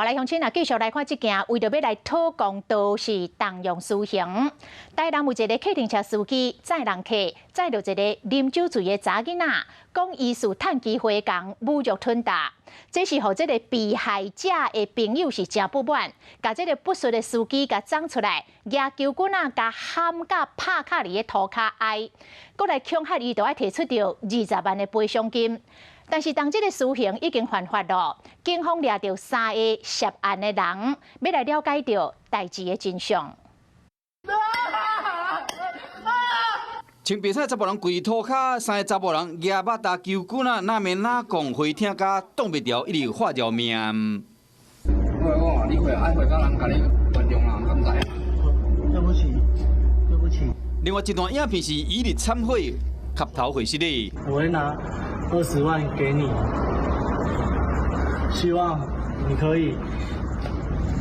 來鄉親啊，繼續來看這件，為著欲來討公道是動用私刑。台南有一个客運車司機載人客，載著一个啉酒醉的查某囡仔，講伊是趁機會共侮辱吞打，這是予這个被害者的朋友是誠不滿，共這个不實的司機共摠出來，舉球棍仔共撼佮拍跤佇咧塗跤挨，閣來恐嚇伊，著愛提出著20萬的賠償金。但是當這个私刑已經犯法囉，警方掠著三個涉案的人，欲來了解著代誌的真相。穿白衫查埔人跪塗跤，三个查埔人舉肉刀球棍仔，若面若講回聽甲擋袂牢，一直喊饒命。我講你會愛回家人共你原諒啦，敢知？對不起，對不起。另外一段影片是伊佇懺悔，磕頭回失禮。我會拿20萬給你，希望你可以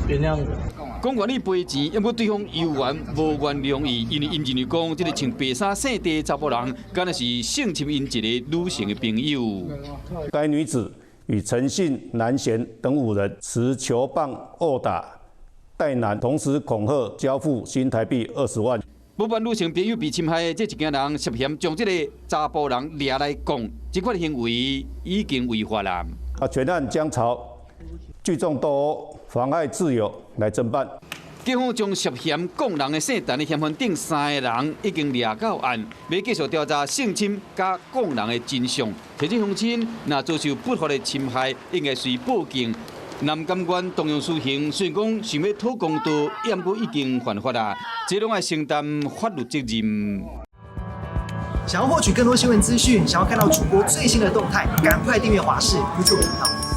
原諒我。講願意賠錢，毋過對方猶原無原諒伊，因為𪜶認為講，這个穿白衫姓鄭的查埔人，敢若是性侵𪜶一个女性的朋友。該女子與陳姓男賢等五人持球棒毆打戴男，同時恐嚇交付新台幣20萬。不滿女性朋友被侵害的這一家人涉嫌將這个查埔人掠來講，這款行為已經違法啦。啊，全案將朝聚眾鬥毆、妨礙自由來偵辦。警方將涉嫌摃人的姓陳的嫌犯等三個人已經掠到案，欲繼續調查性侵佮摃人的真相。提醒鄉親，若遭受不法的侵害，應該隨報警。南甘願動用私刑，雖然講想欲討公道，毋過已經犯法啦，這攏愛承擔法律責任。想要獲取更多新聞資訊，想要看到主播最新的動態，趕快訂閱華視 YouTube 頻道。